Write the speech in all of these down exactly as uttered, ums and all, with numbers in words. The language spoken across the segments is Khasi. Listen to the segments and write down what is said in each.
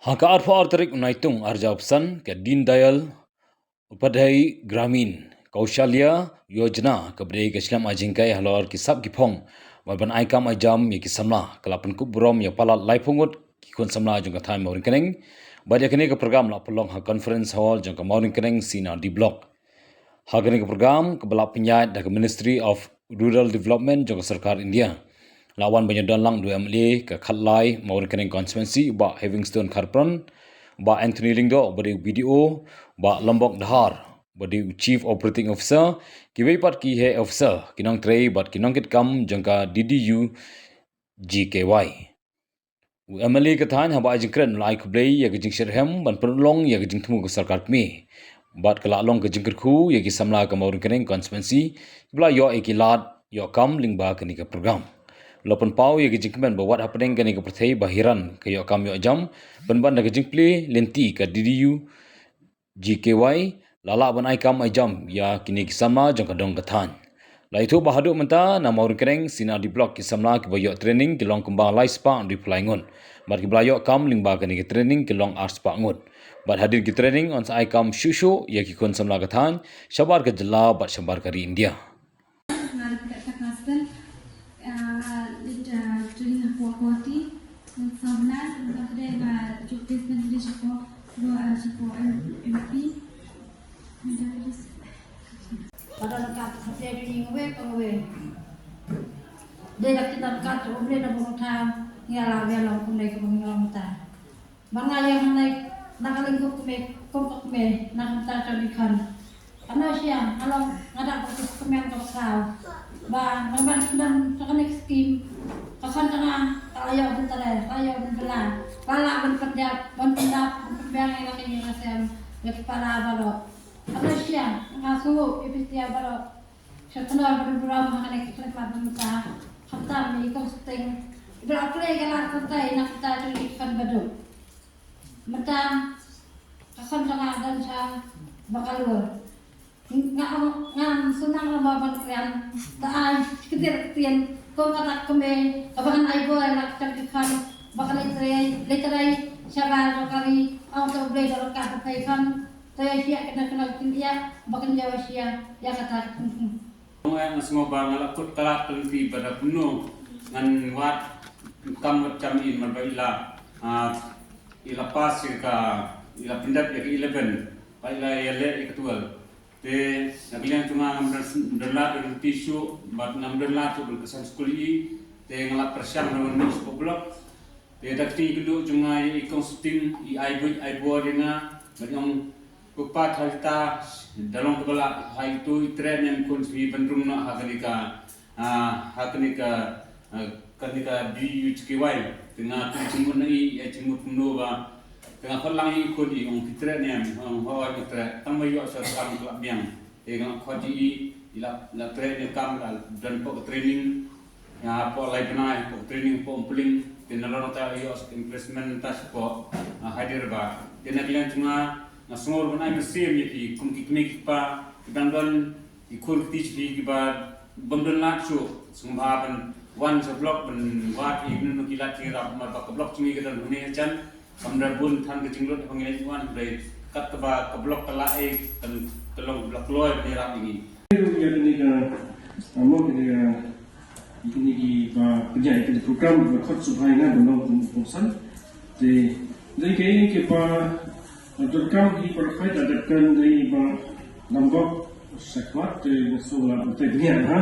Ha ka arphew ar tarik u Naitung arhajar arphew san, ka Deen Dayal Upadhyay Gramin Kaushalya Yojana, ka ba dei ka shlem ai jinghikai halor ki sap ki phong bad ban ai kam ai jam ïa ki samla, ka la pynkup burom ïa palat laiphew ngut ki khun samla jong ka thaiñ Mawryngkneng. Bad ïa kane ka program la pynlong ha Conference Hall jong ka Mawryngkneng C and RD Block. Ha kane ka program, ka ba la pynïaid da ka Ministry of Rural Development jong ka Sorkar India, la wan ban ïadon lang da u M L A ka khatlai Mawryngkneng Constituency, Bah Heavingstone Kharpran, Bah Anthony Lyngdoh, ba dei u B D O, Bah Lombok Dhar, ba dei u Chief Operating Officer, kiwei pat ki heh officer, ki nongtrei bad ki nongkitkam jong ka D D U G K Y. U M L A ka thaiñ, haba ai jingkren, u la ai khublei ïa ka jingshitrhem ban pynlong ïa ka jingthmu ka sorkar kmie. Bad ka la long ka jingkyrkhu ïa ki samla ka Mawryngkneng Constituency, ki ba la ïoh ïa ki lad ïoh kam lyngba kane ka program. U la pynpaw ïa ka jingkmen ba wat hapdeng kane ka pyrthei ba hiran ka ïoh kam ïoh jam, pynban da ka jingplie lynti ka D D U G K Y, la lah ban ai kam ai jam ïa kine ki samla jong ka dong ka thaiñ. La ïathuh ba haduh mynta na Mawryngkneng C and RD Block, ki samla ki ba ïoh training ki long kumba lai spah hynriewphew lai ngut. Bad ki ba la ïoh kam lyngba kane ka training ki long ar spah ngut. Bad hadien ki training, yn sa ai kam shuh shuh ïa ki khun samla ka thaiñ shabar ka jylla bad shabar ka ri India. Nga dei Rebecca Carsten, ah, lead, ah, training hapoh Guwahati. Ngan sngewbha, ngan sngewbha ïa ka placement list hapoh, hapoh, ah, hapoh M-, M P. Ngan sngewbha. Ba don ka kaba pynlong ïa ngi kawei pa kawei. Dei da ki don ka, to U Blei da bun thaw, ngi la ïa long kumne kaba ngi long mynta. Ba nga ïeng hangne na ka liang ka kmie, kum ka kmie na ka bynta jong ki khun. Kano shisha nga long, nga dap ka kmie ka bynta ba nang ban kyndan jong kane ka skim. Ka khun jong nga ka la ïoh ban trei, ka la ïoh ban bylla, ka la lah ban pyndap, ban pyndap, ban pynbiang ïa la ka ïing la sem ïa ki para baroh. Kano shisha nga sngewnguh ïa phi baroh. Sha tnor ba don burom ha kane ka khyllipmat ba mynta. Khamtam ïa i Kong Sting, i ba la plie ka lad kynthei na ka bynta jong ki khun ba duk. Mynta ka khun jong nga don sha Bangalore. Nga ong ngam sngewtynnat lem ba ban kren, te ai ktien ktien kum kata ka kmie kaba ngan ai bor ïa la ka jong ki khun ba kan leit trei, leit trei shabar jong ka ri. Ong to U Blei da ryngkat bad phi khun. Te ïa sha kane kane kin ïa ba kin ïa sha ïa kata ka pun. Nga sngewbha ba nga la kut ka lad ka lynti ba da kumno ngan wad kam wad jam i, namar ba i la, ah, i la pass ïa ka, i la pyndep ïa ka eleven, ba i la ïaleh ïa ka twelve. Te na ka liang jong nga ngam don, don lad ka lynti shuh bad ngam don lad shuh ban kyrshan skul ïa i. Te nga la pyrshang ban wan mih sha block. Te da ka jingkynduh jong nga ïa i Kong Sting, i ai buit ai bor ïa nga, bad i ong, ko kpa, thaw ïa kata, da long kaba lah, ha ito i treh ne em khun, sngewbha ban rung noh ha kane ka, ah, ha kane ka, ah, kane ka D U G K Y. Te nga kylli jingmut na i, ïa jingmut kumno ba, te nga khot lang ïa i khun, i ong phi treh ne em, ong hooid nga treh, tang ba ïoh sha kam ka la biang. Te nga khot ïa i, i la, la treh ne em kam, la don hapoh ka training, ïa hapoh lai bnai, hapoh training hapoh Umpling, te nalor nangta ïoh sa ka emplacement nangta shapoh, ah, Hyderabad. Te na ka liang jong nga, nga sngew ruh ban ai mynsiem ïa phi kum ki kmie ki kpa, ki dang don ki khun ki kti jong phi kiba bym don lad shuh, sngewbha ban wan sha block ban wad ïa kino kino ki lad jingïarap, namar ba ka block jong ngi ka don hangne hajan. Kam da bun than ka jinglut ba ngi leit wan, hynrei kat kaba ka block ka lah, eh, kan ka long block kloi ban ïarap ïa ngi. Ïa kane ka, ah, mo kane ka, ïa kine kiba pynïaid ïa kane ka program, ba khot sngewbha ïa nga ban long kum u kongsan. Te dei kaei kaei ba donkam hi baroh kawei, da dep kren dei ba Lombok Shakhmat, te nga sngew la batai bniah ha.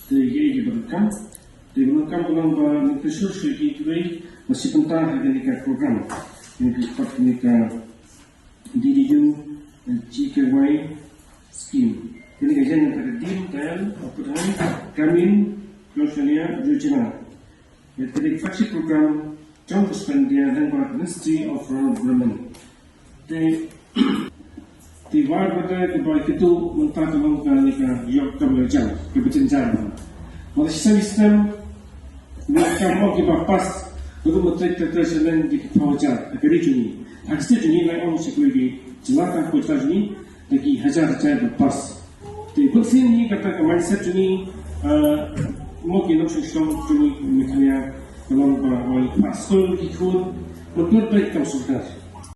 Te kaei kaei ba donkam. Te nga donkam ka long ba ngin pynshlur sha kiwei kiwei ba shu bynta ha kane ka program. Kane ka, kane ka D D U G K Y scheme. Kane ka ïeng kata ka Deen Dayal Upadhyay Gramin Kaushalya Yojana. Kane ka flagship program jong ka sorkar India lyngba ka Ministry of Rural Development. Te, te war bad kaba kito mynta ka long kane ka ïoh kam la jam, kaba jynjar. Wat la shisnem shisnem ïoh kam, mo kiba pass, ka dei mynta ka trei sha lynti ki phew hajar ha ka ri jong ngi. Ha ka state jong ngi, ngan ong sha kiwei ki jylla, ka hapoh jylla jong ngi da ki hajar hajar ba pass. Te bun sien hi kata ka mindset jong ngi, ah, mo ki nongshong shnong jong ngi Meghalaya, ka long ba oi pass skul ki khun, Mynta peit kam sngewthuh.